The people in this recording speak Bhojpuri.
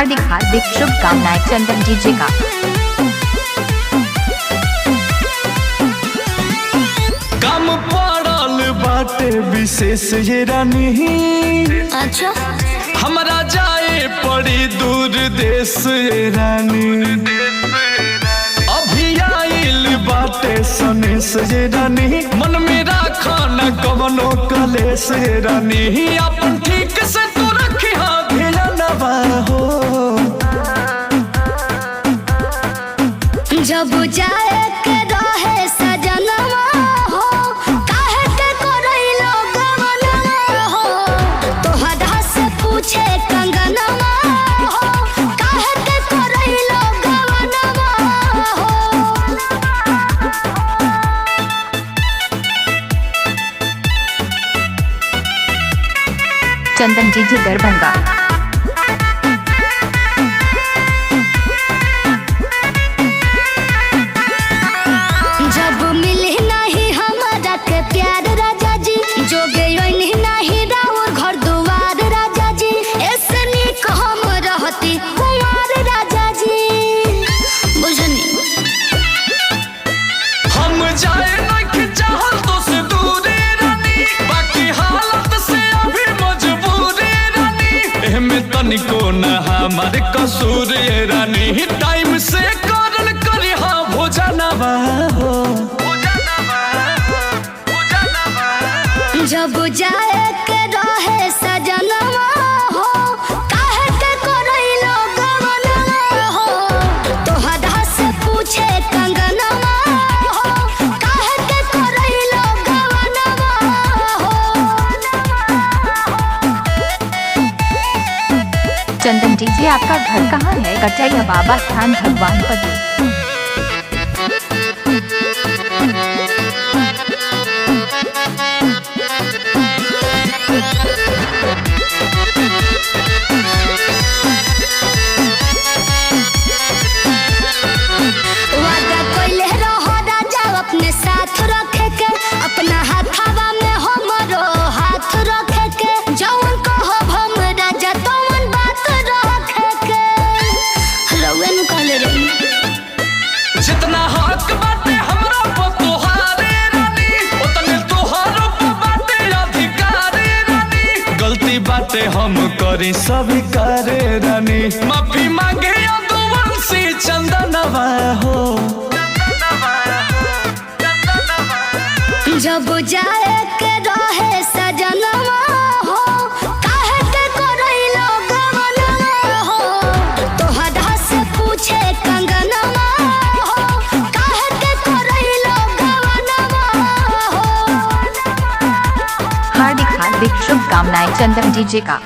हार्दिक हार्दिक शुभकामनाएं चंदन डीजे का। कम पड़ल बाटे विशेष ये रानी। अच्छा। हमरा जाए पड़ी दूर देश ये रानी। अभी आइल बाटे सनेस ये रानी। मन में राखा न कवनो कलेस ये रानी। अपन ठीक से तू रखी हाँ ध्यानवा हो। जब जाए के रहे सजनवा हो, काहे के करैलो गवनवा हो, तोहरा से पूछे कंगनवा हो, काहे के करैलो गवनवा हो। चंदन डीजे दरभंगा। जब मिली नहीं हमारा के प्यार राजा जी, जोगे ओइनी नहीं राउर घर दुआर राजा जी, ऐसे निक हम रहती कुंवार राजा जी। बुझनी। हम जाए नहीं चाहल तो से दूरे रानी। बाकी हालत से अभी मजबूरी रानी। एहमे तनिको न हमार कसूर ये रानी। टाइम से करल करी हाँ भोजनवा हो। जब जाए के रहे सजनवा हो, काहे के करैलो गवनवा हो, तोहरा से पूछे कंगनवा हो, काहे के करैलो गवनवा हो। चंदन डीजे आपका घर कहाँ है? कटैया बाबा स्थान भगवान पति। वादा कइले रहो राजा अपने साथ रखे के, अपना हाथावा में हमरो हाथ रखे के, जौन कहब हम राजा तौन बात रखे के। रउए नु कहले रही। जितना हक बाटे हमरा पर तोहारे रानी, उतने तोहारो पर बाटे अधिकार रानी। गलती बाटे हम करी सभी करे रानी। माफी मांगे यदुवंशी चंदनवा हो। जब जाए के रहे सजनवा हो, काहे के करैलो गवनवा हो, तोहरा से पूछे कंगनवा हो, काहे के करैलो गवनवा हो। हार्दिक हार्दिक शुभकामनाएं चंदन डीजे का।